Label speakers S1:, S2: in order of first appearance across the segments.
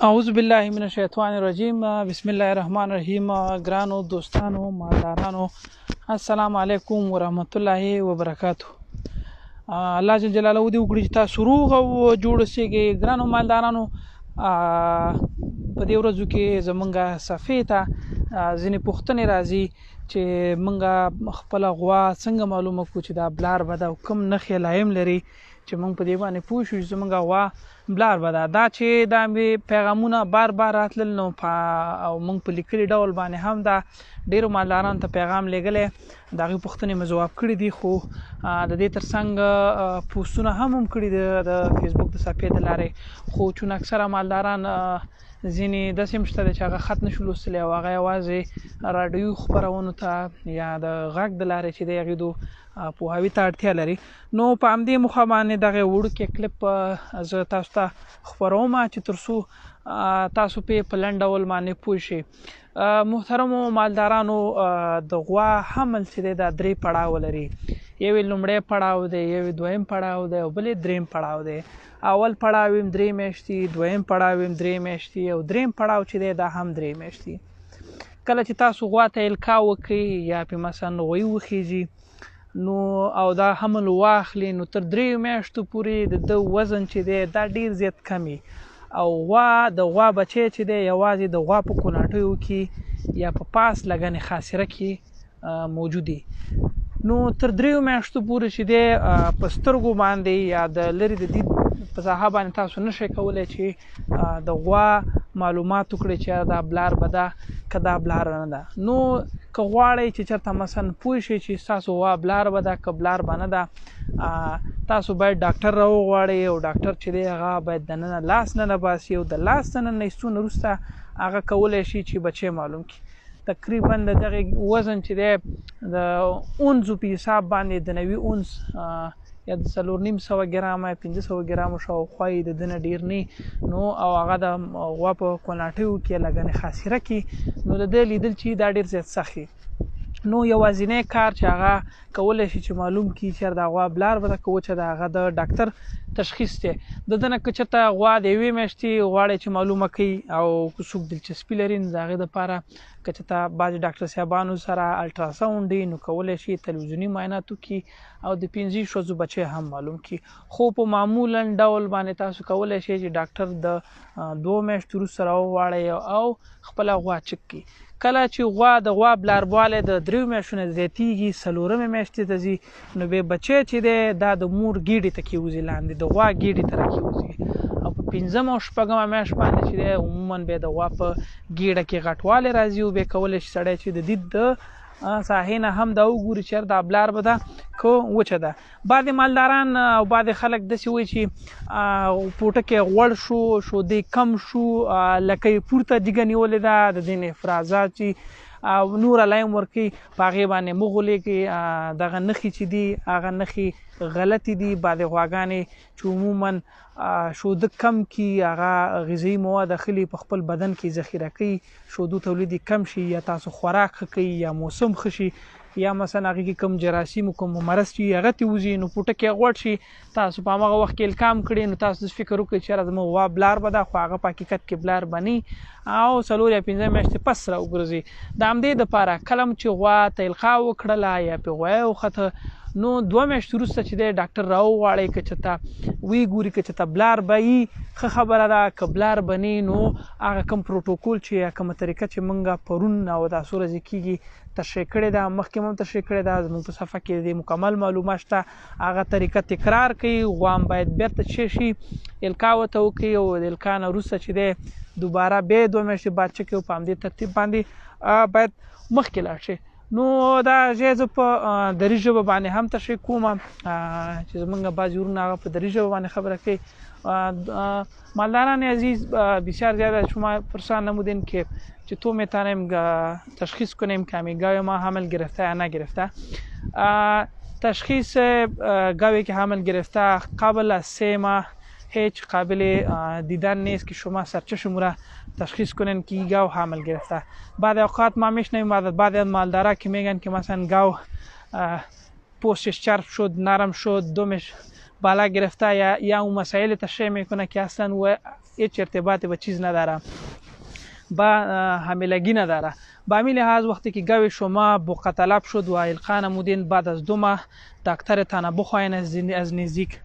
S1: اعوذ بالله من الشیطان الرجیم. بسم الله الرحمن الرحیم. ګرانو دوستانو، مالدارانو، السلام علیکم ورحمت الله وبرکاته. الله جل جلاله دې وکړي چې تاسو روغ او جوړ اوسئ. ګرانو مالدارانو، په دې ورځو کې زمونږه صفحې ته ځینې پوښتنې راځي چې مونږه خپله غوا څنګه معلومه کړو چې دا بلار به ده او کوم نښې علایم لري چې مونږ په دې باندې پوه شو چې زمونږ غوا بلار به ده. دا چې دا مې پیغامونه بار بار راتلل، نو په او مونږ په لیکلي ډول باندې هم دا ډیرو مالدارانو ته پیغام لیږلی، د هغوی پوښتنې مې ځواب کړي دي. خو د دې ترڅنګ پوسټونه هم هم کړي دي د فیسبوک د صفحې د لارې. خو چون اکثره مالداران ځینې داسې هم شته چې هغه خط نشو لوستلی او هغه یوازې راډیو خپرونو ته یا د غږ د لارې چې دی هغې دو پوهاوي ته اړتیا لري، نو په همدې موخه باندې دغه وړوکی کلیپ زه تاسو ته خپروم چې تر څو تاسو په لنډ ډول باندې پوه شئ. محترمو مالدارانو، د غوا حمل چې دی دا درې پړاو لري. یو یې لومړی پړاو دی، یو یې دویم پړاو دی او بل یې دریم پړاو دی. اول پړاو یې 3 میاشتې، دویم پړاو یې 3 میاشتې او دریم پړاو چې دی دا هم 3 میاشتې. کله چې تاسو غوا ته الکا وکړئ یا پې مثلا غویی وخیژي نو او دا حمل واخلي، نو تر 3 میاشتو پورې د ده وزن چې دی دا ډیر زیات کمي او غوا د غوا بچی چې دی یوازې د غوا په کوناټیو کې یا په پاس لګنې خاصره کې موجود دی. نو تر 3 میاشتو پورې چې دی په سترګو باندې یا د لرې د دید په ساحه باندې تاسو نشئ کولی چې د غوا معلومات وکړئ چې دا بلار به ده که دا بلار نه ده. نو که غواړئ چې چېرته مثلا پوه شئ چې ستاسو غوا بلار به ده که بلار به نه ده، تاسو باید ډاکټر راوغواړئ او ډاکټر چې دی هغه باید دننه لاس ننه باسي او د لاس دننه ایستو نه وروسته هغه کولی شي چې بچی معلوم کړي. تقریبا د دغې وزن چې دی د اونزو په حساب باندې د 90 اونز یا د 450 ګرامه 500 ګرامو شاوخوا یې، د ده نه ډېر نه. نو او هغه د غوا په کوناټیو کې لګنې خاصره کې، نو د ده لیدل چې دا ډېر زیات سخت وي. نو یوازینی کار چې هغه کولی شي چې معلوم کړي چې دا غوا بلار به ده که وچه ده، هغه د ډاکتر تشخیص دی. د ده نه که چېرته غوا د یوې میاشتې غواړی چې معلومه کړي او که څوک دلچسپي لري، نو د هغې دپاره که چېرته بعضې ډاکټر صاحبانو سره الټراساونډ دی، نو کولی شي تلویزیوني معاینات وکړي او د 25 ورځو بچی هم معلوم کړي. خو په معمولا ډول باندې تاسو کولی شئ چې ډاکټر د 2 میاشتو وروسته راوغواړئ او خپله غوا چک کړي. کله چې غوا د غوا بلاربوالی د 3 میاشتو نه زیاتیږي، څلورمې میاشتې ته ځي، نو بیا بچی چې دی دا د مور ګیډې ته کېوځي، لاندې د غوا ګیډې ته راکېوځي او په پنځمه او شپږمه میاشت باندې چې دی عموما بیا د غوا په ګیډه کې غټوالی راځي او بیا کولی شي سړی چې د دید د ساحې نه هم دا وګوري چې دا بلار به ده که وچه ده. بعضې مالداران او بعضې خلک داسې وایي چې پوټکی غوړ شو، شودې کم شو، لکۍ پورته جګه نیولې ده، د دې نه افرازات چې او نور علایم ورکوي، په هغې باندې مه غولېږئ. دغه نښې چې دي هغه نښې غلطې دي. بعضې غواګانې چې عموما شوده کم کړي، هغه غذایي مواد اخلي، په خپل بدن کې ذخیره کوي، شودو تولید یې کم شي یا تاسو خوراک ښه کوي یا موسم ښه شي یا مثلا هغې کې کوم جراثیم کوم مرض چې هغه ترې وځي، نو پوټکی غوړ شي، تاسو په هماغه وخت کې الکام کړي، نو تاسو داسې فکر وکړئ چې یاره زموږ غوا بلار به ده، خو هغه په حقیقت کې بلار به نه او 4 یا 5 میاشتې پس راوګرځي. د همدې دپاره کله هم چې غوا ته القا وکړله یا پې غویی وخته، نو 2 میاشتې وروسته چې دی ډاکټر راوغواړئ، که چېرته ویې ګوري که چېرته بلار به یي ښه خبره ده، که بلار به نه نو هغه کوم پروتوکول چې یا کومه طریقه چې موږ پرون او دا څو ورځې کېږي تشریح کړې ده، مخکې هم تشریح کړې ده، زموږ په صفحه کې د دې مکمل معلومات شته، هغه طریقه تکرار کړئ. غوا هم باید بېرته چې شي الکا ورته وکړي او د الکا نه وروسته چې دی دوباره بیا 2 میاشتې بعد چک کړي او په همدې ترتیب باندې باید مخکې لاړ شي. نو دا ځای زه په دري ژبه باندې هم تشریح کوم چې زمونږ بعضې وروڼه هغه په دري ژبه باندې خبره کوي. مالداران عزیز، بسیار زیاده شما پرسان نمودین که چطور میتونیم تشخیص کنیم که همی گاو ما حمل گرفته یا نگرفته. تشخیص گاوی که حمل گرفته قبل از 3 ماه هیچ قابل دیدن نیست که شما سرچشم را تشخیص کنین که گاو حمل گرفته. بعد اوقات ما میشنویم بعد از مالدارا که میگن که مثلا گاو پوستش چرب شد، نرم شد، دمش بالا گرفته یا اون مسائل تشریح میکنه که اصلا او هیچ ارتباط به چیز نداره، با حاملگی نداره. به همین لحاظ وقتی که گاو شما بقعه طلب شد و القا نمودین، بعد از 2 ماه دکتر تانه بخواین از نزدیک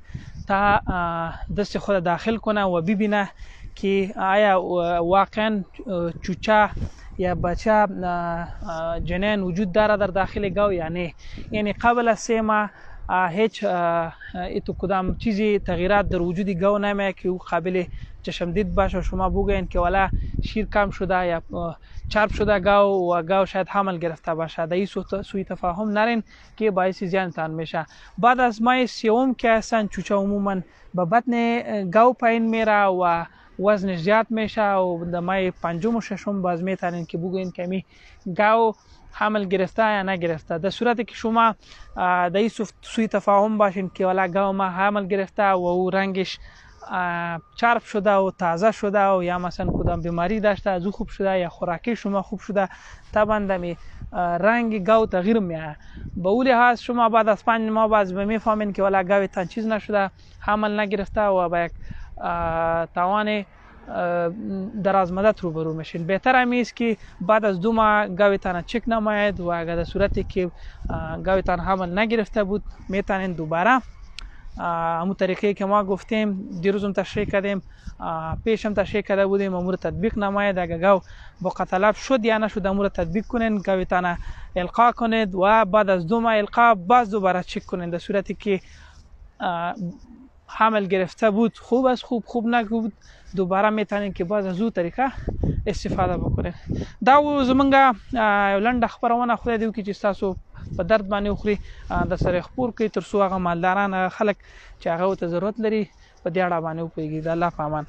S1: تا دست خود داخل کنه و ببینه که آیا واقعا چوچه یا بچه جنین وجود داره در داخل گاو یا نه. یعنی قبل از 3 ماه هیچ ایتو کدام چیزی تغییرات در وجود گاو نمیه که او قابل چشم دید باشه و شما بگوین که والا شیر کم شده یا چرب شده گاو و گاو شاید حمل گرفته باشه. در این سوء تفاهم نرین که باعث زیانتان میشه. بعد از ماه سوم که هستن، چوچه عموما به بطن گاو پایین میره و وزنش زیاد میشه و در ماه پنجم و ششم باز میتونین که بگوین که می گاو حمل گرفته یا نگرفته. در صورتی که شما در این سوء تفاهم باشین که والا گاو ما حمل گرفته و او رنگش چرب شده و تازه شده و یا مثلا کدام بیماری داشته از او خوب شده یا خوراکی شما خوب شده، طبعا دمی رنگ گاو تغییر میایه. به او لحاظ شما بعد از 5 ماه باز میفهمین که والا گاو تان چیز نشده، حمل نگرفته و با یک تاوان دراز مدت روبرو میشین. بهتر همی است که بعد از 2 ماه گاوتان چک نماید و اگر در صورتی که گاوتان حمل نگرفته بود، میتونین دوباره همون طریقه که ما گفتیم، دیروزم تشریح کردیم، پیشم تشریح کرده بودیم، امو ره تطبیق نماید. اگر گاو بقعه طلب شد یا نشد، امو ره تطبیق کنین، گاوتان القا کنید و بعد از 2 ماه القا باز دوباره چک کنین. در صورتی که حمل گرفته بود خوب است، خوب خوب نبود دوباره میتونین که باز از او طریقه استفاده بکنین. دا و زمونږ یو لنډه خپرونه. خدای دې وکړي چې ستاسو په درد باندې وخوري، د سره خپور کړي تر څو هغه مالداران، هغه خلک چې هغه ته ضرورت لري، په دې اړه باندې وپوهېږي. د الله په امان.